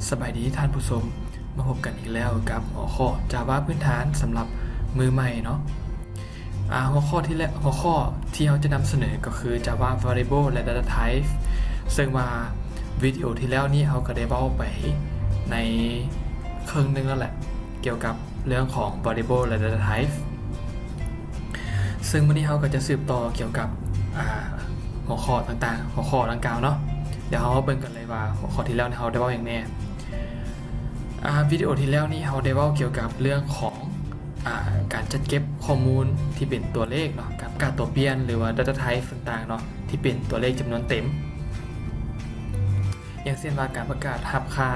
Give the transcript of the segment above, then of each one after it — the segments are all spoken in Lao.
ສະບາຍດີທ່ານຜູ້ຊົມ, ມາພົບກັນອີກແລ້ວກັບຫົວຂໍ້ Java ພື້ນຖານສຳລັບມືໃໝ່ເນາະ. ອາ ຫົວຂໍ້ທີ່ແລະ ຫົວຂໍ້ທີ່ເຮົາຈະນຳສະເໜີກໍຄື Java Variable ແລະ Data Type ເຊິ່ງວ່າວິດີໂອທີ່ແລ້ວນີ້ເຮົາກໍໄດ້ເວົ້າໄປໃນເຄິ່ງໜຶ່ງແລ້ວແຫຼະ ກ່ຽວກັບເລື່ອງຂອງ Variable ແລະ Data Type. ເຊິ່ງມື້ນີ້ເຮົາກໍຈະສືບຕໍ່ກ່ຽວກັບ ອາ ຫົວຂໍ້ຕ່າງໆ ຫົວຂໍ້ດັ່ງກ່າວເນາະ. ດຽວເຮົາມາເບິ່ງກັນເລີຍວ່າຫົວຂໍ້ທີ່ແລ້ວນີ້ເຮົາໄດ້ເວົ້າຫຍັງແດ່. ອາ ວິດີໂອທີ່ແລ້ວນີ້ເຮົາໄດ້ເວົ້າກ່ຽວກັບເລື່ອງຂອງ ອາ ການຈັດເກັບຂໍ້ມູນທີ່ເປັນຕົວເລກເນາະ, ການປະກາດຕົວປ່ຽນ ຫຼືວ່າ Data Type ຕ່າງໆເນາະ ທີ່ເປັນຕົວເລກຈຳນວນເຕັມ. ຢ່າງເຊັ່ນວ່າການປະກາດຮັບຄ່າ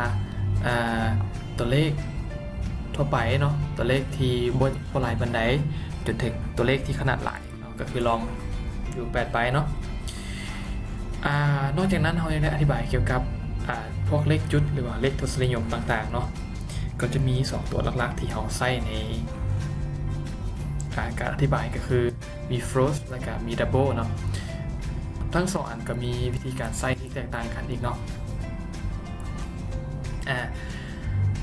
ເອີ ຕົວເລກທົ່ວໄປເນາະ, ຕົວເລກທີ່ບໍ່ ບໍ່ຫຼາຍປານໃດ ຈົນເຖິງຕົວເລກທີ່ຂະໜາດຫຼາຍເນາະ, ກໍຄືລອງຢູ່ແປດໄບເນາະ. ອາ ນອກຈາກນັ້ນເຮົາຍັງໄດ້ອະທິບາຍກ່ຽວກັບ ອາ ພວກເລກຈຸດ ຫຼືວ່າເລກທົດສະນິຍົມຕ່າງໆເນາະ, ກໍຈະມີສອງຕົວຫຼັກໆທີ່ເຮົາໃຊ້ໃນ ອາ ການອະທິບາຍ ກໍຄື ມີ float ແລ້ວກະມີ double ເນາະ. ທັງສອງອັນກໍມີວິທີການໃຊ້ທີ່ແຕກຕ່າງກັນອີກເນາະ. ອາ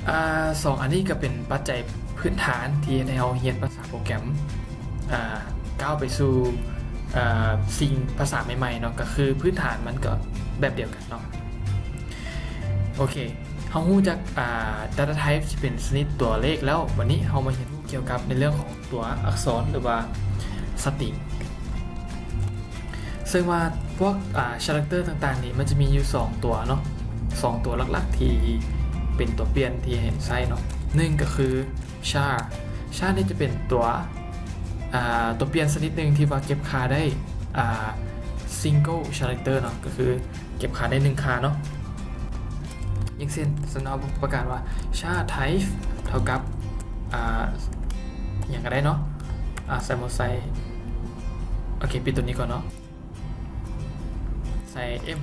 ອາ ສອງອັນນີ້ກໍເປັນປັດໄຈພື້ນຖານທີ່ເຮັດໃຫ້ເຮົາຮຽນພາສາໂປຣແກຣມ ອາ ກ້າວໄປສູ່ ອາ ສິ່ງພາສາໃໝ່ໆເນາະ, ກໍຄືພື້ນຖານມັນກໍແບບດຽວກັນເນາະ. ໂອເຄ ເຮົາຮູ້ຈັກ ອາ data type ທີ່ເປັນຊະນິດຕົວເລກແລ້ວ, ບັດນີ້ເຮົາມາຮຽນຮູ້ກ່ຽວກັບໃນເລື່ອງຂອງ ຕົວອັກສອນ ຫຼືວ່າ string. ເຊິ່ງວ່າພວກ ອາ character ຕ່າງໆນີ້ ມັນຈະມີຢູ່ສອງຕົວເນາະ, ສອງຕົວຫຼັກໆທີ່ເປັນຕົວປ່ຽນທີ່ໃຫ້ໃຊ້ເນາະ. ໜຶ່ງກໍຄື char. Char ນີ້ຈະເປັນຕົວ ອາ ຕົວປ່ຽນຊະນິດໜຶ່ງທີ່ວ່າເກັບຄ່າໄດ້ ອາ single character ເນາະ, ກໍຄື ເກັບຄ່າໄດ້ໜຶ່ງຄ່າເນາະ. ຢ່າງເຊັ່ນ ສົມມຸດເຮົາປະກາດວ່າ char type ເທົ່າກັບ ອາ ຫຍັງກໍໄດ້ເນາະ. ອາ ສົມມຸດໃສ່ ໂອເຄ ປິດຕົວນີ້ກ່ອນເນາະ, ໃສ່ m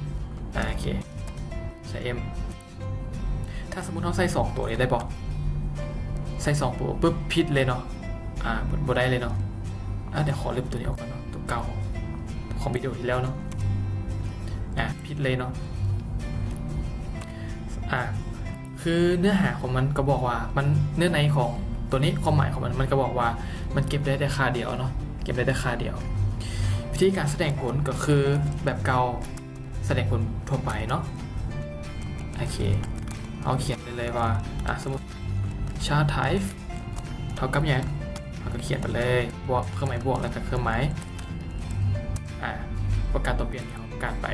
ອາ ໂອເຄ ໃສ່ m. ຖ້າສົມມຸດເຮົາໃສ່ສອງຕົວນີ້ໄດ້ບໍ່? ໃສ່ສອງຕົວປຶບ ຜິດເລີຍເນາະ. ອາ ບໍ່ ບໍ່ໄດ້ເລີຍເນາະ. ອາ ດຽວຂໍລຶບຕົວນີ້ອອກກ່ອນເນາະ, ຕົວເກົ່າຂອງວິດີໂອທີ່ແລ້ວເນາະ. ອາ ຜິດເລີຍເນາະ. ອາ ຄືເນື້ອຫາຂອງມັນກໍບອກວ່າ ມັນ ເນື້ອໃນຂອງຕົວນີ້ ຄວາມໝາຍຂອງມັນ ມັນກໍບອກວ່າມັນເກັບໄດ້ແຕ່ຄ່າດຽວເນາະ, ເກັບໄດ້ແຕ່ຄ່າດຽວ. ວິທີການສະແດງຜົນກໍຄືແບບເກົ່າ ສະແດງຜົນທົ່ວໄປເນາະ. ໂອເຄ ເຮົາຂຽນໄປເລີຍວ່າ ອາ ສົມມຸດ char type ເທົ່າກັບຫຍັງ ເຮົາກໍຂຽນໄປເລີຍ ບວກ ເຄື່ອງໝາຍບວກ ແລ້ວກໍເຄື່ອງໝາຍ ອາ ປະກາດຕົວປ່ຽນທີ່ເຮົາປະກາດໄປ.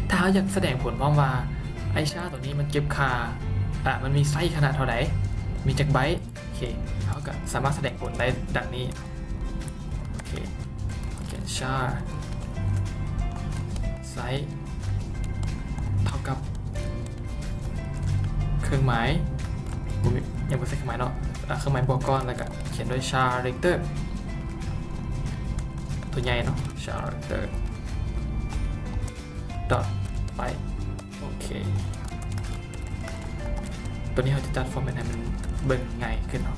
ຖ້າເຮົາຢາກສະແດງຜົນພ້ອມວ່າ ໄອ້ char ຕົວນີ້ມັນເກັບຄ່າ ອາ ມັນມີໄຊຂະໜາດເທົ່າໃດ ມີຈັກໄບ ໂອເຄ ເຮົາກໍສາມາດສະແດງຜົນໄດ້ດັ່ງນີ້. ໂອເຄ ຂຽນ char size ເທົ່າກັບ ເຄື່ອງໝາຍ ບໍ່ມີ ຍັງບໍ່ໃສ່ເຄື່ອງໝາຍເນາະ, ອາ ເຄື່ອງໝາຍບວກກ່ອນ ແລ້ວກໍຂຽນດ້ວຍ character ຕົວໃຫຍ່ເນາະ, character dot type. ໂອເຄ ຕົວນີ້ເຮົາຈະຈັດ format ໃຫ້ມັນເບິ່ງງ່າຍຂຶ້ນເນາະ.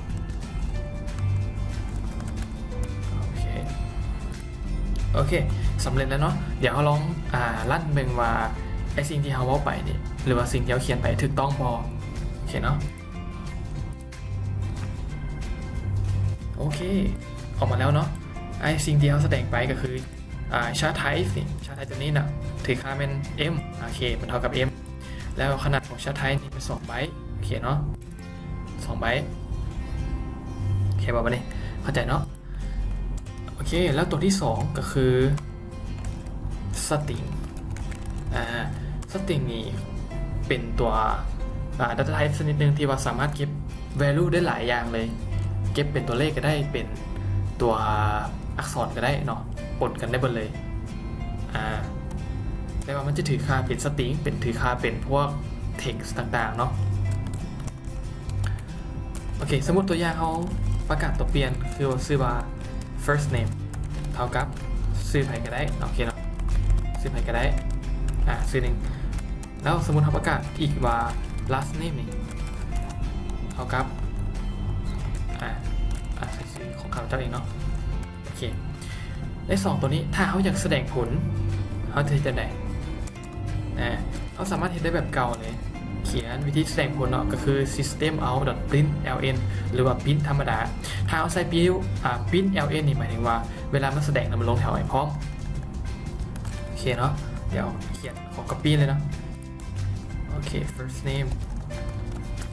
ໂອເຄ ໂອເຄ ສຳເລັດແລ້ວເນາະ. ດຽວເຮົາລອງ ອາ ຣັນເບິ່ງວ່າ ໄອ້ສິ່ງທີ່ເຮົາເວົ້າໄປນີ້ ຫຼືວ່າສິ່ງທີ່ເຮົາຂຽນໄປຖືກຕ້ອງບໍ່. ໂອເຄເນາະ. ໂອເຄ ອອກມາແລ້ວເນາະ. ໄອ້ສິ່ງທີ່ເຮົາສະແດງໄປກໍຄື ອາ char type ນີ້ char type ຕົວນີ້ນະ ຖືຄ່າແມ່ນ m. ໂອເຄ ມັນເທົ່າກັບ m ແລ້ວຂະໜາດຂອງ char type ນີ້ເປັນສອງໄບ. ໂອເຄເນາະ ສອງໄບ. ໂອເຄບໍ່ບັດນີ້ ເຂົ້າໃຈເນາະ? ໂອເຄ ແລ້ວຕົວທີສອງກໍຄື string. ອາ string ນີ້ເປັນຕົວ ອາ data type ຊະນິດໜຶ່ງທີ່ວ່າສາມາດເກັບ value ໄດ້ຫຼາຍຢ່າງເລີຍ, ເກັບເປັນຕົວເລກກໍໄດ້ ເປັນຕົວອັກສອນກໍໄດ້ເນາະ, ປົນກັນໄດ້ເບິດເລີຍ. ອາ ແຕ່ວ່າມັນຈະຖືຄ່າເປັນ string ເປັນ ຖືຄ່າເປັນພວກ text ຕ່າງໆເນາະ. ໂອເຄ ສົມມຸດຕົວຢ່າງເຮົາປະກາດຕົວປ່ຽນ ຄືວ່າຊື່ວ່າ first name ເທົ່າກັບຊື່ໃຜກໍໄດ້. ໂອເຄເນາະ ຊື່ໃຜກໍໄດ້ ອາ ຊື່ໜຶ່ງ. ແລ້ວສົມມຸດເຮົາປະກາດອີກວ່າ last name ນີ້ເທົ່າກັບ ອາ ອາ ໃສ່ຊື່ຂອງຂ້າພະເຈົ້າເອງເນາະ. ໂອເຄ ໃນສອງຕົວນີ້ ຖ້າເຮົາຢາກສະແດງຜົນ ເຮົາຈະເຮັດຈັ່ງໃດ? ອາ ເຮົ ສາມາດເຮັດໄດ້ແບບເກົ່າເລີຍ ຂຽນວິທີສະແດງຜົນເນາະ ກໍຄື systemout.println ຫຼືວ່າ print ທຳມະດາ. ຖ້າເຮົາໃສ່ print ອາ println ນີ້ໝາຍເຖິງວ່າເວລາມັນສະແດງແລ້ວມັນລົງແຖວໃຫ້ພ້ອມ. ໂອເຄເນາະ ດຽວຂຽນ ຂໍ copy ເລີຍເນາະ. ໂອເຄ first name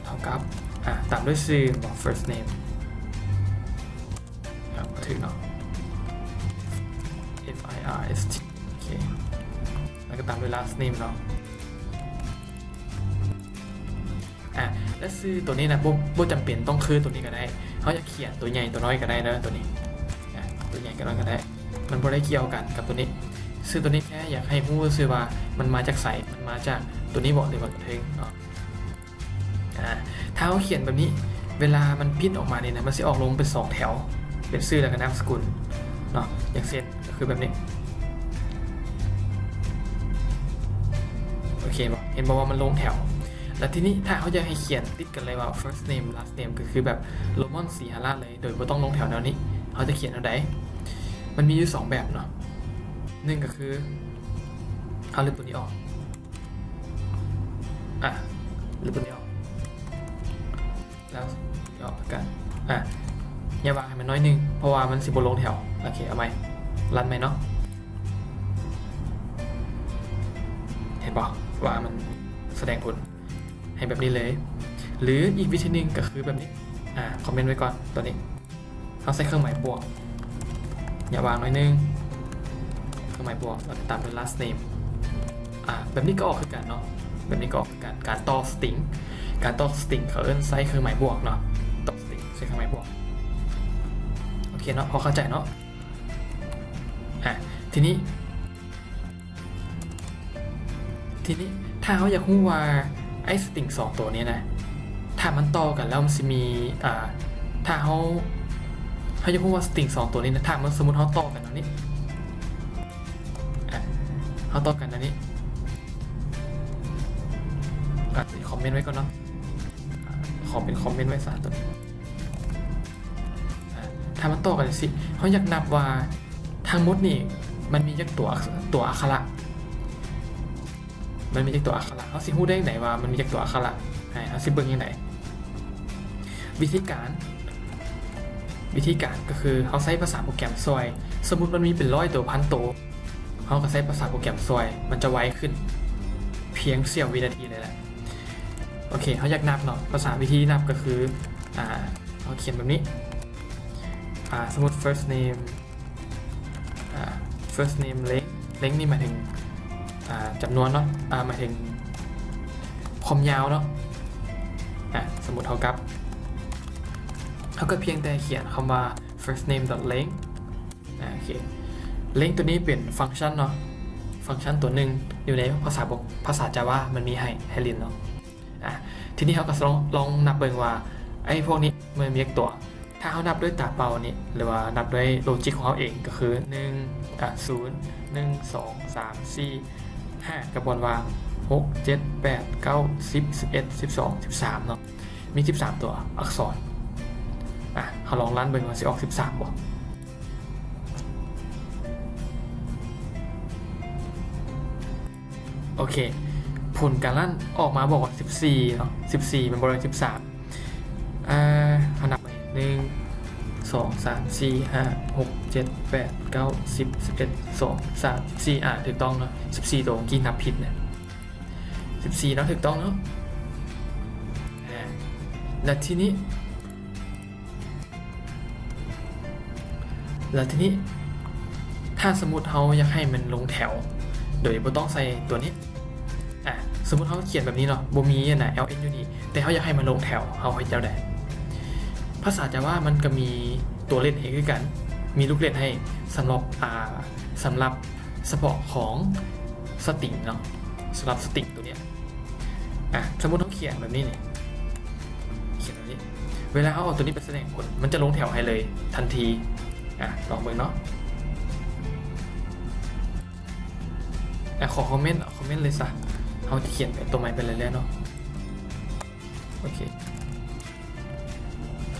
ເທົ່າກັບ ອາ ຕາມດ້ວຍຊື່ first name ອາ ຖືກເນາະ F I R S T ໂອເຄ ແລ້ວກໍຕາມດ້ວຍ last name ເນາະ. ອາ ແລະ ຊື່ຕົວນີ້ນະ ບໍ່ ບໍ່ຈຳເປັນຕ້ອງຄືຕົວນີ້ກໍໄດ້ ເຮົາຢາກຂຽນຕົວໃຫຍ່ຕົວນ້ອຍກໍໄດ້ເດີ ຕົວນີ້ ອາ ຕົວໃຫຍ່ກໍນ້ອຍກໍໄດ້ ມັນບໍ່ໄດ້ກ່ຽວກັນກັບຕົວນີ້. ຊື່ຕົວນີ້ແຄ່ຢາກໃຫ້ຮູ້ຊື່ວ່າມັນມາຈາກໃສ ມັນມາຈາກຕົວນີ້ບໍ ຫຼືວ່າຕົວເທິງເນາະ. ອາ ຖ້າເຮົາຂຽນແບບນີ້ ເວລາມັນ print ອອກມານີ້ນະ ມັນຊິອອກລົງເປັນສອງແຖວ ເປັນຊື່ ແລ້ວກໍນາມສະກຸນເນາະ ຢ່າງເຊັ່ນ ກໍຄືແບບນີ້ ໂອເຄບໍ່ ເຫັນບໍ່ວ່າມັນລົງແຖວ. ແລ້ວທີນີ້ຖ້າເຮົາຢາກໃຫ້ຂຽນຕິດກັນເລີຍວ່າ first name last name ກໍຄືແບບໂຣມັນສີຫະລາດເລີຍ ໂດຍບໍ່ຕ້ອງລົງແຖວແນວນີ້ ເຮົາຈະຂຽນແນວໃດ? ມັນມີຢູ່ສອງແບບເນາະ ໜຶ່ງກໍຄື ເຮົາລຶບຕົວນີ້ອອກ ອາ ລຶບຕົວນີ້ອອກ ແລ້ວອອກຄືກັນ ອາ ຢ່າວາງໃຫ້ມັນໜ້ອຍໜຶ່ງ ເພາະວ່າມັນຊິບໍ່ລົງແຖວ. ໂອເຄ ເອົາໃໝ່ ຣັນໃໝ່ເນາະ. ເຫັນບໍ່ວ່າມັນສະແດງຜົນໃຫ້ແບບນີ້ເລີຍ? ຫຼືອີກວິທີໜຶ່ງກໍຄືແບບນີ້ ອາ ຄອມເມັນໄວ້ກ່ອນ ຕົວນີ້ ເຮົາໃສ່ເຄື່ອງໝາຍບວກ ຢ່າວາງໜ້ອຍໜຶ່ງ ເຄື່ອງໝາຍບວກ ແລ້ວກໍຕາມດ້ວຍ last name. ອາ ແບບນີ້ກໍອອກຄືກັນເນາະ ແບບນີ້ກໍອອກຄືກັນ ການຕໍ່ສະຕຣິງ ການຕໍ່ສະຕຣິງເຂົາເອີ້ນໃຊ້ເຄື່ອງໝາຍບວກເນາະ ຕໍ່ສະຕຣິງໃຊ້ເຄື່ອງໝາຍບວກ. ໂອເຄເນາະ ພໍເຂົ້າໃຈເນາະ. ອາ ທີນີ້ ທີນີ້ຖ້າເຮົາຢາກຮູ້ວ່າໄອ້ສະຕຣິງສອງຕົວນີ້ນະ ຖ້າມັນຕໍ່ກັນແລ້ວມັນຊິມີ ອາ ຖ້າເຮົາ ເຮົາຢາກຮູ້ວ່າສະຕຣິງສອງຕົວນີ້ນະ ຖ້າມັນ ສົມມຸດເຮົາຕໍ່ກັນແນວນີ້ ອາ ເຮົາຕໍ່ກັນແນວນີ້ ອາ ຄອມເມັນໄວ້ກ່ອນເນາະ ອາ ຂໍເປັນຄອມເມັນໄວ້ຊະຕົວນີ້. ອາ ຖ້າມັນຕໍ່ກັນຈັ່ງຊີ້ ເຮົາຢາກນັບວ່າທັງໝົດນີ້ມັນມີຈັກຕົວ ຕົວອັກຂະລະ ມັນມີຈັກຕົວອັກຂະລະ ເຮົາຊິຮູ້ໄດ້ຈັ່ງໃດວ່າມັນມີຈັກຕົວອັກຂະລະ? ອາ ເຮົາຊິເບິ່ງຈັ່ງໃດ? ວິທີການ ວິທີການກໍຄືເຮົາໃຊ້ພາສາໂປຣແກຣມຊ່ວຍ ສົມມຸດມັນມີເປັນຮ້ອຍໂຕ ພັນໂຕ ເຮົາກໍໃຊ້ພາສາໂປຣແກຣມຊ່ວຍ ມັນຈະໄວຂຶ້ນພຽງສ່ຽວວິນາທີເລີຍແຫຼະ. ໂອເຄ ເຮົາຢາກນັບເນາະ ພາສາ ວິທີນັບກໍຄື ອາ ເຮົາຂຽນແບບນີ້ ອາ ສົມມຸດ first name ອາ first name length length ນີ້ໝາຍເຖິງ ອາ ຈຳນວນເນາະ ອາ ໝາຍເຖິງຄວາມຍາວເນາະ. ອາ ສົມມຸດເທົ່າກັບ ເຮົາກໍພຽງແຕ່ຂຽນຄຳວ່າ first name dot length ອາ ໂອເຄ length ຕົວນີ້ເປັນຟັງຊັນເນາະ ຟັງຊັນຕົວໜຶ່ງຢູ່ໃນພາສາ ພາສາ Java ມັນມີໃຫ້ ໃຫ້ຫຼິ້ນເນາະ. ອາ ທີນີ້ເຮົາກໍລອງ ລອງນັບເບິ່ງວ່າ ໄອ້ພວກນີ້ມັນມີຈັກຕົວ? ຖ້າເຮົານັບດ້ວຍຕາເປົ່ານີ້ ຫຼືວ່ານັບດ້ວຍໂລຈິກຂອງເຮົາເອງ ກໍຄື ໜຶ່ງ ອາ ສູນ ໜຶ່ງ ສອງ ສາມ ສີ່ ຫ້າ ກັບບ່ອນວ່າງ ຫົກ ເຈັດ ແປດ ເກົ້າ ສິບ ສິບເອັດ ສິບສອງ ສິບສາມ ເນາະ ມີສິບສາມຕົວອັກສອນ. ອາ ເຮົາລອງຣັນເບິ່ງວ່າຊິອອກສິບສາມບໍ່? ໂອເຄ ຜົນການລັນອອກມາບອກວ່າສິບສີ່ເນາະ ສິບສີ່ ແມ່ນບໍ່ໄດ້ສິບສາມ. ອາ ເຮົານັບໃໝ່ ໜຶ່ງ ສອງ ສາມ ສີ່ ຫ້າ ຫົກ ເຈັດ ແປດ ເກົ້າ ສິບ ສິບເອັດ ສິບສອງ ສິບສາມ ສິບສີ່ ອາ ຖືກຕ້ອງເນາະ ສິບສີ່ໂຕ ກີ້ນັບຜິດນະ ສິບສີ່ເນາະ ຖືກຕ້ອງເນາະ. ອາ ແລ້ວທີນີ້ ແລ້ວທີນີ້ ຖ້າສົມມຸດເຮົາຢາກໃຫ້ມັນລົງແຖວ ໂດຍບໍ່ຕ້ອງໃສ່ຕົວນີ້ ອາ ສົມມຸດເຮົາຂຽນແບບນີ້ເນາະ ບໍ່ມີອັນນະ ln ຢູ່ນີ້ ແຕ່ເຮົາຢາກໃຫ້ມັນລົງແຖວ ເຮົາເຮັດແນວໃດ? ພາສາ Java ມັນກໍມີຕົວເຫຼັ້ນໃຫ້ຄືກັນ ມີລູກເຫຼັ້ນໃຫ້ສຳລັບ ອາ ສຳລັບສະເພາະຂອງສະຕຣິງເນາະ ສຳລັບສະຕຣິງຕົວເນີ້ຍ. ອາ ສົມມຸດເຮົາຂຽນແບບນີ້ນີ້ ຂຽນແບບນີ້ ເວລາເຮົາເອົາຕົວນີ້ໄປສະແດງຜົນ ມັນຈະລົງແຖວໃຫ້ເລີຍທັນທີ. ອາ ລອງເບິ່ງເນາະ. ອາ ຂໍຄອມເມັນ ເອົາຄອມເມັນເລີຍຊະ ເຮົາຈະຂຽນໄປຕົວໃໝ່ໄປເລື້ອຍໆເນາະ. ໂອເຄ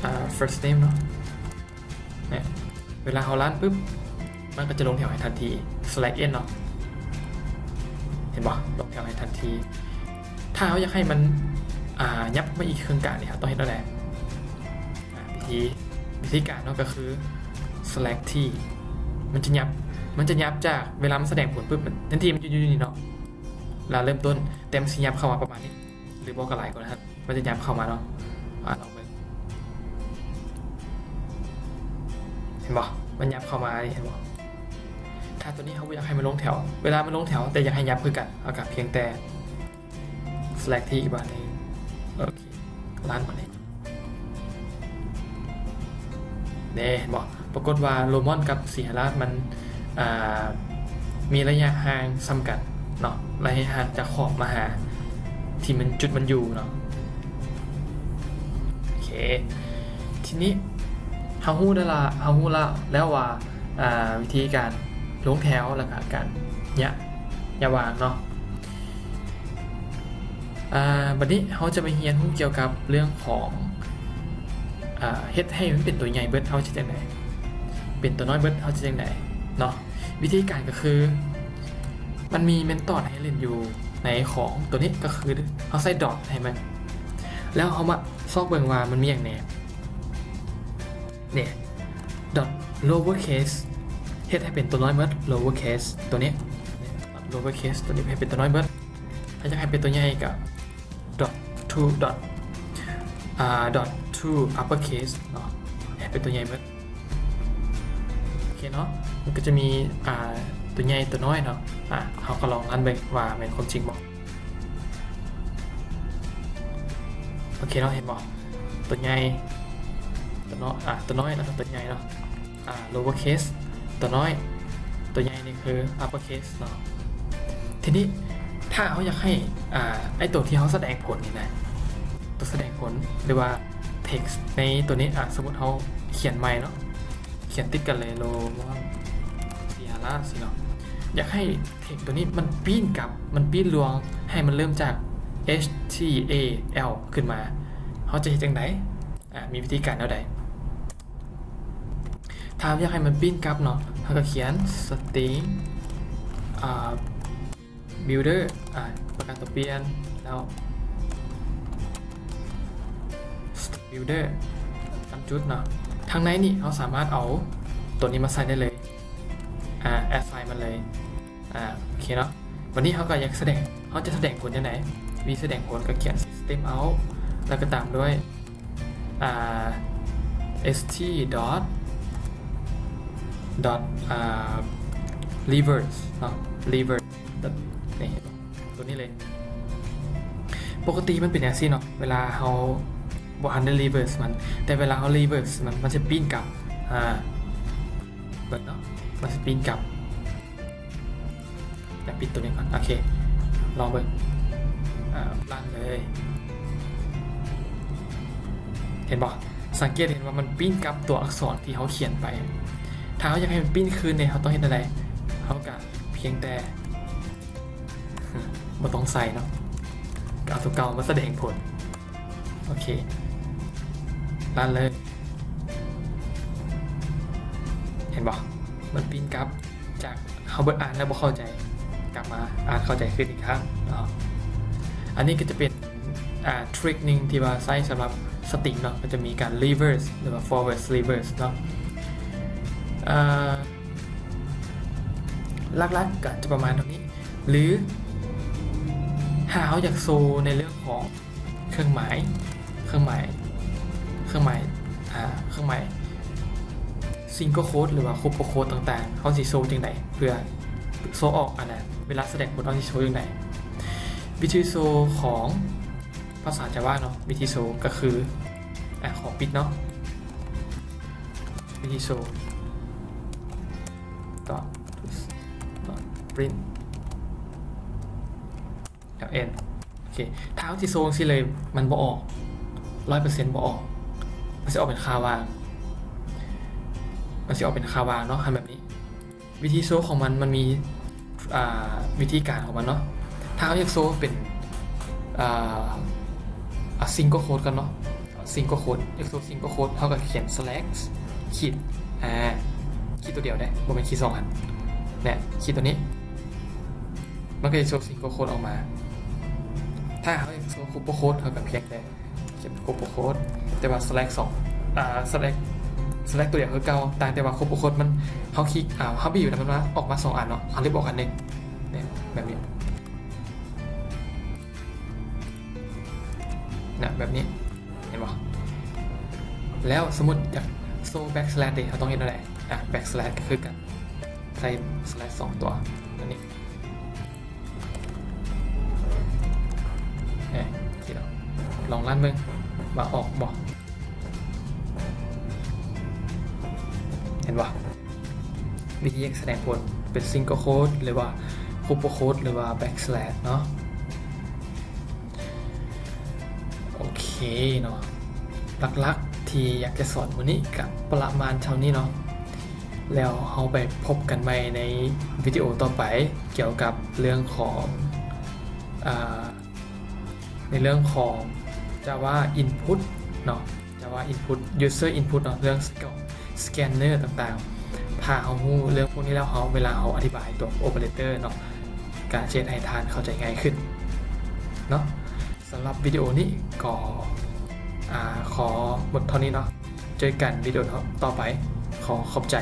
ອາ first name ເນາະ. ເວລາເຮົາຣັນປຶບ ມັນກໍຈະລົງແຖວໃຫ້ທັນທີ slash n ເນາະ ເຫັ ບໍ່ ລົງແຖວໃຫ້ທັນທີ. ຖ້າເຮົາຢາກໃຫ້ມັນ ອ່າ ຫຍັບມາອີກເຄິ່ງກາງນີ້ ເຮົາຕ້ອງເຮັດແນວໃດ? ອ່າ ວິທີ ວິທີການເນາະ ກໍຄື select T ມັນຈະຫຍັບ ມັນຈະຫຍັບຈາກເວລາມັນສະແດງຜົນປຶບ ມັນ ແທນທີ່ມັນຢູ່ ຢູ່ນີ້ເນາະ ລະເລີ່ມຕົ້ນ ແຕ່ມັນຊິຫຍັບເຂົ້າມາປະມານນີ້ ຫຼືບໍ່ກໍຫຼາຍກວ່ານັ້ນ ມັນຈະຫຍັບເຂົ້າມາເນາະ. ອາ ລອງເບິ່ງ ເຫັນບໍ່? ມັນຫຍັບເຂົ້າມານີ້ ເຫັນບໍ່? ຖ້າຕົວນີ້ເຮົາບໍ່ຢາກໃຫ້ມັນລົງແຖວ ເວລາມັນລົງແຖວ ແຕ່ຢາກໃຫ້ຫຍັບຄືກັນ ເຮົາກໍພຽງແຕ່ select T ອີກບາດໜຶ່ງ. ໂອເຄ run ມາເລີຍ. ເດ້ ເຫັນບໍ່? ປາກົດວ່າໂຣມອນກັບສີຫະລາດມັນ ອ່າ ມີໄລຍະຫ່າງສ່ຳກັນເນາະ ໄລຍະຫ່າງຈາກຂອບມາຫາທີ່ມັນ ຈຸດມັນຢູ່ເນາະ. ໂອເຄ ທີນີ້ເຮົາຮູ້ແລ້ວລະ ເຮົາຮູ້ລະ ແລ້ວວ່າ ອ່າ ວິທີການລົງແຖວ ແລ້ວກະການຍະ ຍະວາງເນາະ. ອ່າ ບັດນີ້ເຮົາຈະມາຮຽນຮູ້ກ່ຽວກັບເລື່ອງຂອງ ອ່າ ເຮັດໃຫ້ມັນເປັນຕົວໃຫຍ່ເບິດ ເຮົາຊິເຮັດຈັ່ງໃດ? ເປັນຕົວນ້ອຍເບິດ ເຮົາຊິເຮັດຈັ່ງໃດເນາະ? ວິທີການກໍຄື ມັນມີ method ໃຫ້ຫຼິ້ນຢູ່ໃນຂອງຕົວນີ້ ກໍຄືເຮົາໃສ່ dot ໃຫ້ມັນ ແລ້ວເຮົາມາຊອກເບິ່ງວ່າມັນມີຫຍັງແດ່. ນີ້ dot lower case ເຮັດໃຫ້ເປັນຕົວນ້ອຍເໝິດ lower case ຕົວນີ້ lower case ຕົວນີ້ເຮັດເປັນຕົວນ້ອຍເໝິດ. ຖ້າຢາກໃຫ້ເປັນຕົວໃຫຍ່ກໍ dot to dot ອ່າ dot to upper case ເນາະ ໃຫ້ເປັນຕົວໃຫຍ່ເໝິດ. ໂອເຄເນາະ ມັນກໍຈະມີ ອ່າ ຕົວໃຫຍ່ຕົວນ້ອຍເນາະ. ອ່າ ເຮົາກໍລອງ run ເບິ່ງວ່າແມ່ນຄວາມຈິງບໍ່. ໂອເຄເນາະ ເຫັນບໍ່? ຕົວໃຫຍ່ ຕົວນ້ອຍ ອ່າ ຕົວນ້ອຍ ແລ້ວກໍຕົວໃຫຍ່ເນາະ. ອ່າ lower case ຕົວນ້ອຍ ຕົວໃຫຍ່ນີ້ຄື upper case ເນາະ. ທີນີ້ຖ້າເຮົາຢາກໃຫ້ ອ່າ ໄອ້ຕົວທີ່ເຮົາສະແດງຜົນນີ້ນະ ຕົວສະແດງຜົນ ຫຼືວ່າ text ໃນຕົວນີ້ ອ່າ ສົມມຸດເຮົາຂຽນໃໝ່ເນາະ ຂຽນຕິດກັນເລີຍ ໂຣມອນ ສີຫະລາດ ຊີ້ເນາະ. ຢາກໃຫ້ text ຕົວນີ້ມັນປີ້ນກັບ ມັນປີ້ນລວງ ໃຫ້ມັນເລີ່ມຈາກ H T A L ຂຶ້ນມາ ເຮົາຈະເຮັດຈັ່ງໃດ? ອ່າ ມີວິທີການແນວໃດ? ຖ້າເຮົາຢາກໃຫ້ມັນປີ້ນກັບເນາະ ເຮົາກໍຂຽນ string ອ່າ builder ອ່າ ປະການຕົວປ່ຽນ ແລ້ວ string builder ຕາມຈຸດເນາະ. ທາງໃນນີ້ເຮົາສາມາດເອົາຕົວນີ້ມາໃສ່ໄດ້ເລີຍ ອ່າ assign ມັນເລີຍ. ອ່າ ໂອເຄເນາະ ວັນນີ້ເຮົາກໍຢາກສະແດງ ເຮົາຈະສະແດງຜົນຈັ່ງໃດ? ວິທີສະແດງຜົນກໍຂຽນ system out ແລ້ວກໍຕາມດ້ວຍ ອ່າ S T dot dot ອ່າ reverse ເນາະ reverse ນີ້ ຕົວນີ້ເລີຍ. ປົກກະຕິມັນເປັນຈັ່ງຊີ້ເນາະ ເວລາເຮົາບໍ່ທັນໄດ້ reverse ມັນ ແຕ່ເວລາເຮົາ reverse ມັນ ມັນຈະປີ້ນກັບ ອ່າ ເບິ່ງເນາະ ມັນຈະປີ້ນກັບ. ແລ້ວປິດຕົວນີ້ກ່ອນ ໂອເຄ ລອງເບິ່ງ ອ່າ run ເລີຍ. ເຫັນບໍ່? ສັງເກດເຫັນວ່າມັນປີ້ນກັບຕົວອັກສອນທີ່ເຮົາຂຽນໄປ. ຖ້າເຮົາຢາກໃຫ້ມັນປີ້ນຄືນນີ້ ເຮົາຕ້ອງເຮັດແນວໃດ? ເຮົາກະພຽງແຕ່ ບໍ່ຕ້ອງໃສ່ເນາະ ກະເອົາຕົວເກົ່າມາສະແດງຜົນ. ໂອເຄ run ເລີຍ. ເຫັນບໍ່? ມັນປີ້ນກັບ ຈາກເຮົາເບິ່ງອ່ານແລ້ວບໍ່ເຂົ້າໃຈ ກັບມາອ່ານເຂົ້າໃຈຄືນອີກຄັ້ງເນາະ. ອັນນີ້ກໍຈະເປັນ ອ່າ trick ໜຶ່ງທີ່ວ່າໃຊ້ສຳລັບ string ເນາະ ກໍຈະມີການ reverse ຫຼືວ່າ forward reverse ເນາະ. ເອີ ຫຼັກໆກໍຈະປະມານເທົ່ານີ້ ຫຼືຖ້າເຮົາຢາກໂຊໃນເລື່ອງຂອງ ເຄື່ອງໝາຍ ເຄື່ອງໝາຍ ເຄື່ອງໝາຍ ອ່າ ເຄື່ອງໝາຍ single quote ຫຼືວ່າ couple quote ຕ່າງໆ ເຮົາຊິໂຊຈັ່ງໃດ ເພື່ອໂຊອອກ ອັນນ່າ ເວລາສະແດງຜົນເຮົາຊິໂຊຈັ່ງໃດ? ວິທີໂຊຂອງພາສາ Java ເນາະ ວິທີໂຊກໍຄື ອ່າ ຂໍປິດເນາະ ວິທີໂຊ dot dot print ແລ້ວ end. ໂອເຄ ຖ້າເຮົາຊິໂຊຈັ່ງຊີ້ເລີຍ ມັນບໍ່ອອກ ຮ້ອຍເປີເຊັນບໍ່ອອກ ມັນຊິອອກເປັນຄ່າວ່າງ ມັນຊິອອກເປັນຄ່າວ່າງເນາະ ຄັນແບບນີ້. ວິທີໂຊຂອງມັນ ມັນມີ ອ່າ ວິທີການຂອງມັນເນາະ. ຖ້າເຮົາຢາກໂຊເປັນ ອ່າ single quote ກ່ອນເນາະ single quote ຢາກໂຊ single quote ເຮົາກໍຂຽນ slash ຂີດ ອ່າ ຂີດຕົວດຽວເດ້ ບໍ່ແມ່ນຂີດສອງອັນ ແລະ ຂີດຕົວນີ້ ມັນກໍຈະໂຊຊິງໂກໂຄດອອກມາ. ຖ້າເຮົາຢາກໂຊຄູບໂຄດ ເຮົາກໍພຽງແຕ່ຂຽນຄູບໂຄດ ແຕ່ວ່າສະເລັກສອງ ອາ ສະເລັກ ສະເລັກຕົວດຽວຄືເກົ່າ ຕ່າງແຕ່ວ່າຄູບໂຄດມັນ ເຮົາຄລິກ ອາ ເຮົາບີບແລ້ວມັນມາ ອອກມາສອງອັນເນາະ ເຮົາເລັບອອກອັນໜຶ່ງ ນີ້ ແບບນີ້ນະ ແບບນີ້ ເຫັນບໍ່? ແລ້ວສົມມຸດຢາກໂຊແບັກສະແລັກເດ ເຮົາຕ້ອງເຮັດແນວໃດ? ອາ ແບັກສະແລັກກໍຄືກັນ ໃສ່ສະແລັກສອງຕົວ ແບບນີ້ ເອີ ຄິດເອົາ ລອງລັນເບິ່ງວ່າອອກບໍ່ ເຫັນບໍ່? ວິທີສະແດງຜົນເປັນຊິງໂກໂຄດ ຫຼືວ່າຄູບໂຄດ ຫຼືວ່າແບັກສະແລັກເນາະ. ໂອເຄເນາະ ຫຼັກໆທີ່ຢາກຈະສອນມື້ນີ້ກະປະມານເທົ່ານີ້ເນາະ ແລ້ວເຮົາໄປພົບກັນໃໝ່ໃນວິດີໂອຕໍ່ໄປ ກ່ຽວກັບເລື່ອງຂອງ ອາ ໃນເລື່ອງຂອງ Java Input ເນາະ Java Input User Input ເນາະ ເລື່ອງ Scanner ຕ່າງໆ. ຖ້າເຮົາຮູ້ເລື່ອງພວກນີ້ແລ້ວ ເຮົາ ເວລາເຮົາອະທິບາຍຕົວ operator ເນາະ ກະຈະເຮັດໃຫ້ທ່ານເຂົ້າໃຈງ່າຍຂຶ້ນເນາະ. ສຳລັບວິດີໂອນີ້ກໍ ອາ ຂໍໝົດເທົ່ານີ້ເນາະ. ເຈີກັນວິດີໂອຕໍ່ໄປ. ຂໍຂອບໃຈ.